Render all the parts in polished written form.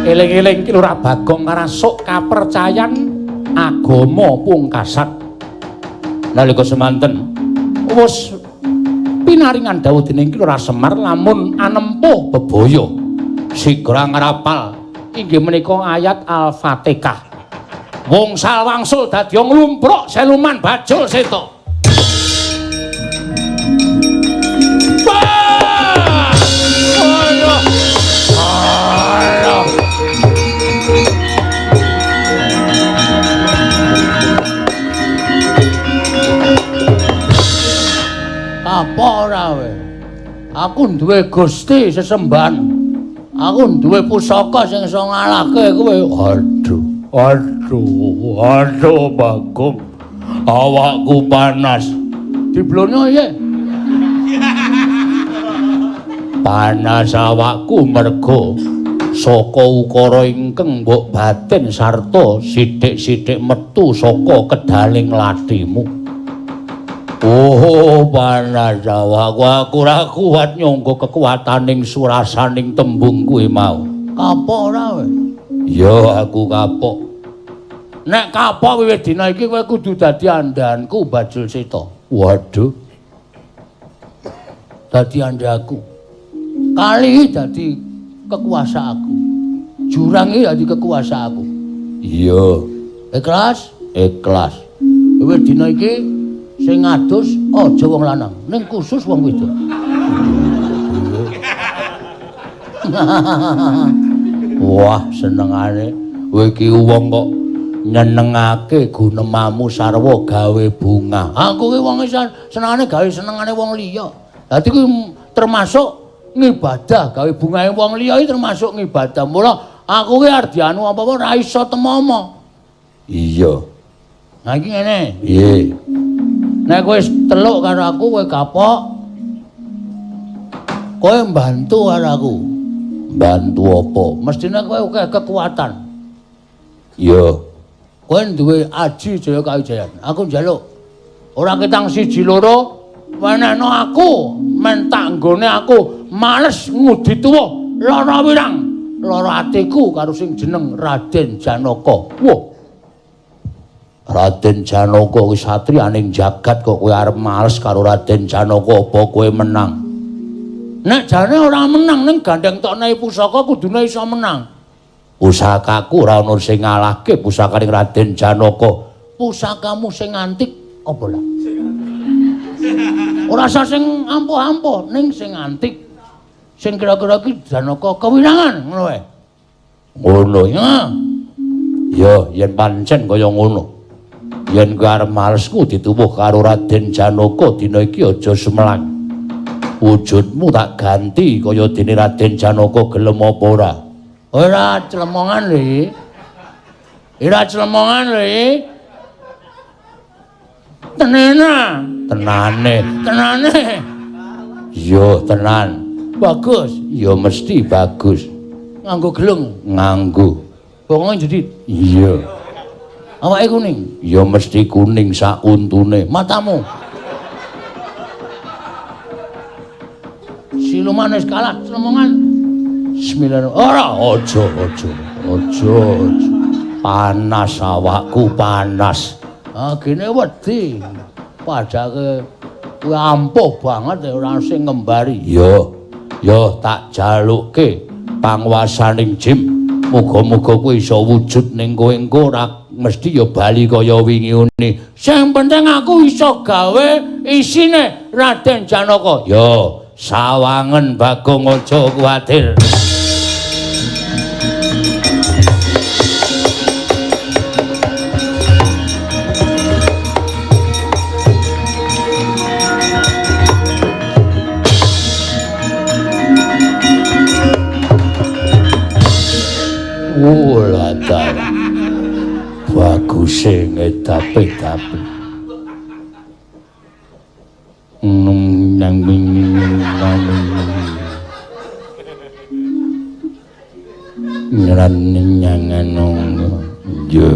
Eling-eling Ki Lurah Bagong ngrasuk kapercayan agama pungkasan. Nalika semanten wis pinaringan dawuh dening Ki Lurah Semar lamun anempuh bebaya sigra ngrapal inggih menika ayat Al-Fatihah. Wongsal wangsul dadi nglumpruk seluman bajul seta. Apa ora kowe? Aku duwe Gusti sesembahan. Aku duwe pusaka sing iso ngalahke kowe. Aduh, aduh, aduh Bagong. Awakku panas. Diblonyo piye? Panas awakku mergo saka ukara ingkang mbok batin sarta sithik-sithik metu saka kedaling lathimu. Oh, panas awakku, aku ora kuat nyangga kekuataning surasaning tembung kuwi mau. Kapok ora kowe? Ya, aku kapok. Nek kapok wiwit dina iki kowe kudu dadi andhanku Bajul Seta. Waduh. Dadi andhaku. Kali dadi kekuasaanku. Jurang iki dadi kekuasaanku. Iya. Ikhlas? Ikhlas. Wiwit dina iki sing ngadus aja wong lanang, ning khusus wong wedok. Wah, senengane kowe iki wong kok nyenengake gunemamu sarwa gawe bunga. Aku ki wong senengane gawe senengane wong liya. Dadi kuwi termasuk ngibadah, gawe bungahe wong liya iki termasuk ngibadah. Mula aku ki arep dianu apa-apa ora iso temomo. Iya. Nah iki ngene. Piye? Nek kowe teluk karo aku kowe kapok. Kowe mbantu karo aku. Mbantu apa? Mestine kowe akeh kekuatan. Iya. Kowe duwe aji Jaya Kawijayan. Aku njaluk ora ketang siji loro wenehno aku, men tak nggone aku males ngudi tuwa lara wirang, lara atiku karo sing jeneng Raden Janaka. Wah. Raden Janaka kuwi satriyaning jagat kok kowe arep males karo Raden Janaka apa kowe menang? Nek jane ora menang ning gandeng tokne pusaka kudune iso menang. Pusakaku ora ono sing ngalahke pusakaning Raden Janaka. Pusakamu sing antik apa lah? Ora usah sing ampuh-ampuh ning sing antik. Sing kira-kira iki Janaka kewirangan ngono wae. Ngono ya. Ya yen pancen kaya ngono. Yen kowe arep malesku dituwuh karo Raden Janaka dina iki aja sumelang. Wujudmu tak ganti kaya dene Raden Janaka gelem apa ora? Ora clemongan lho iki. Ora clemongan lho iki. Tenene. Tenane. Tenane. Iya, tenan. Bagus. Ya mesti bagus. Nganggo gelung. Nganggo. Bongo jedit. Iya. Awake kuning. Ya mesti kuning sak untune. Matamu. Siluman wis kalah clemongan. Bismillahirrahmanirrahim. Ora, aja, aja, aja, aja. Panas awakku, panas. Ah, gene wedi. Padake kuwi ampuh banget ora sing ngembari. Ya, ya tak jalukke panguwasaning Jim. Muga-muga kuwi iso wujud ning kowe engko ora mesti ya bali kaya wingi une. Sing penting aku iso gawe isine Raden Janaka. Ya, sawangen Bagong aja kuwatir. Wulatar. Baguse ngedape-dape. Nung nang nang yo.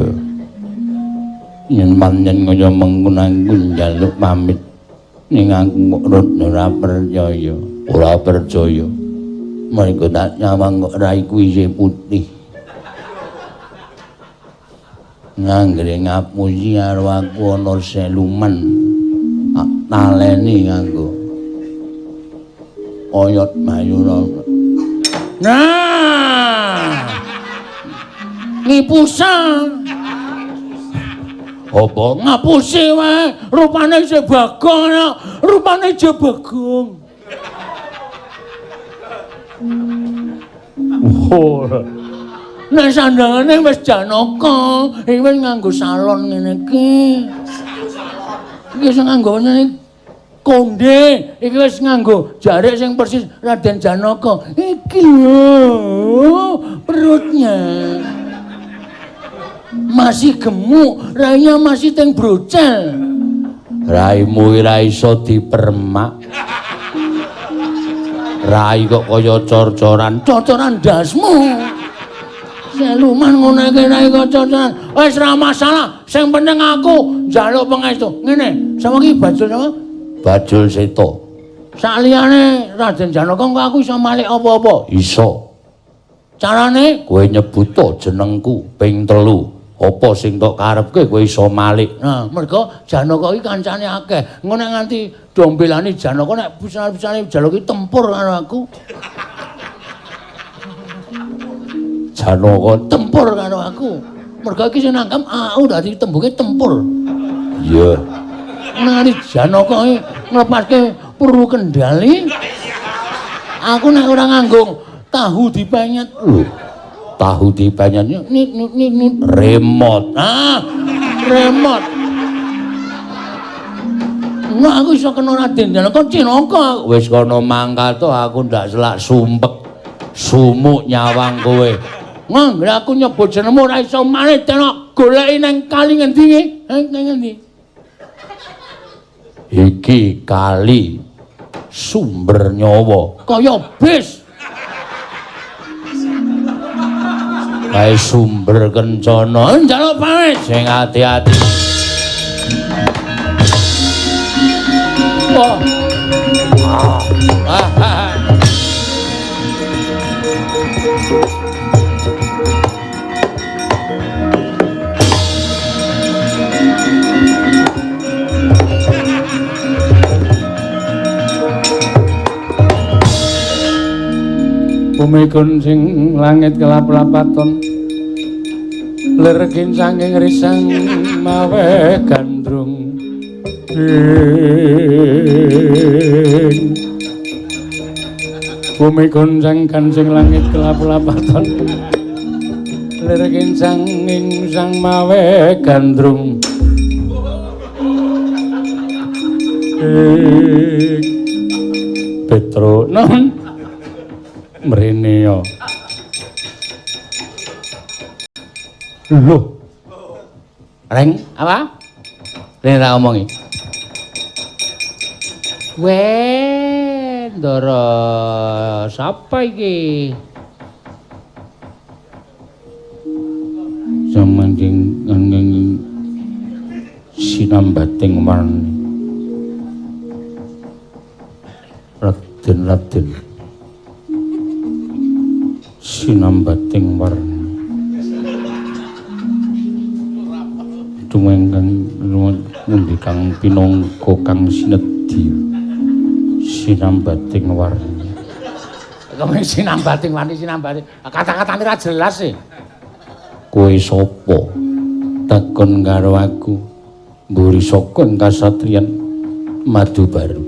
Yen pancen kaya mengkono aku njaluk pamit ning aku kok ora percaya. Ora percaya. Mergo tak nyawang kok raiku isih putih. Nganggere ngapusi karo aku ana seluman. Tak taleni nganggo oyot mayura. Nah. Ngipusa. Apa ngapusi wae, rupane isih Bagong, rupane isih Bagong. Oh. Nek sandangane wis Janaka, iki wis nganggo salon ngene iki. Iki sing nganggo ngene konde, iki wis nganggo jarik sing persis Raden Janaka. Iki lho, perutnya masih gemuk, rainya masih teng brocel. Raimu ora iso dipermak. Rai kok kaya cor-coran, cor-coran ndasmu. Siluman ngono iki rai kok cor-coran. Wis ora masalah, sing penting aku njaluk pangestu. Ngene, sama iki Bajul sama? Bajul Seta. Saliyane Raden Janaka engko aku iso malik apa-apa? Iso. Carane kowe nyebut jenengku ping 3. Apa sing tok karepke kowe iso malik. Nah, mergo Janaka iki kancane akeh. Engko nek nganti dombelane Janaka nek pisan-pisane Janaka iki tempur karo aku. Janaka tempur karo aku. Mergo iki sing nanggap aku dadi tembunge tempur. Iya. Nek nganti Janaka iki nglepaske peluru kendali, aku nek ora nganggo tahu dipenyet. Lho. Tahu dipenyet nit nit nit nit remote. Ah, remote. Nah, aku iso kena Raden Janaka cilaka. Wis kono mangkat to aku ndak selak sumpek. Sumuk nyawang kowe. Nggih aku nyebut jenengmu ora iso maneh tenok goleki nang kali ngendi iki? Nang ngendi? Iki kali sumber nyawa kaya bis. Kae sumber kencana njaluk pamit sing ati-ati. Wah. Ah. Bumi kuncing langit kelap-lapaton lir kincanging risang mawe gandrung ing bumi kuncang kancing langit kelap-lapaton lir kincanging sang mawe gandrung ing Petro non mrene yo. Lho. Reng, apa? Rene tak omongi. Weh, Ndara, sapa iki? Samanding ngeng sinambating warni. Raden-raden sinambating warni tumengkang pundi kang pinangka kang sinedhi sinambating warni. Kok sinambating warni sinambating kata-katane ra jelas sih. Kowe sapa? Takon karo aku. Mburi saka kasatriyan Madu Baru.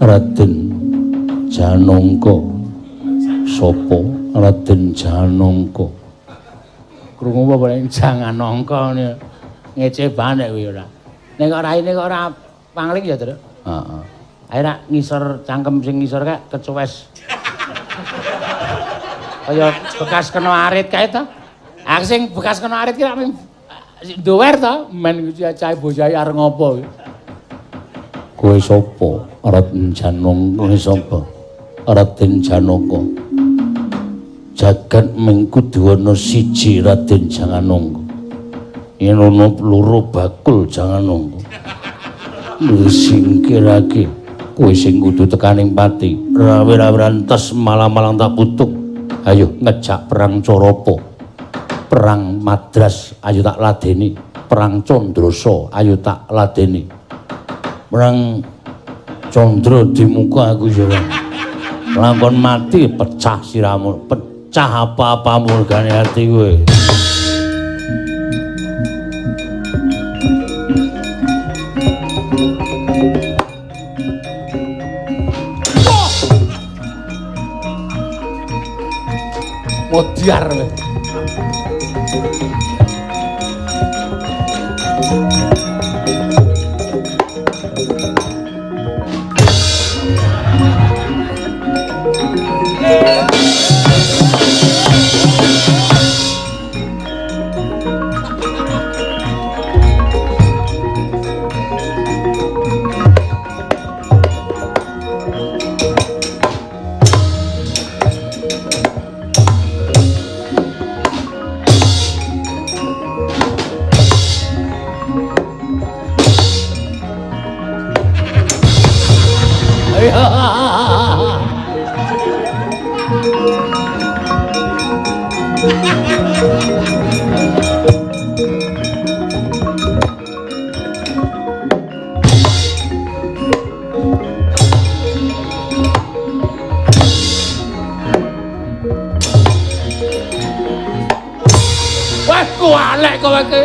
Raden Janaka. Sapa? Raden Janaka. Krungu apa paling Janganangka ngene. Ngece banget kuwi ora. Nek kok raine kok ora pangling ya, Tru? Heeh. Ayo nak ngisor cangkem sing ngisor kae kecuwes. Kaya bekas kena arit kae to. Ah sing bekas kena arit ki rak ndower to, men cahe bocah arep ngopo kuwi. Kowe sapa? Raden Janaka sapa? Raden Janaka. Jagat ming kudu ana siji Raden Janganangka. Yen ana loro bakul jangan nunggu. Singkirake kowe sing kudu tekaning pati. Rawe-rawe malang-malang tak putuk. Ayo ngejak perang Carapa. Perang Madras ayo tak ladeni. Perang Candrasa ayo tak ladeni. Perang Candra di muka aku ya. Lakon mati pecah siramu, pecah apa-apamu regane ati kowe. Modiar kowe. Wah, kualek kowe iki.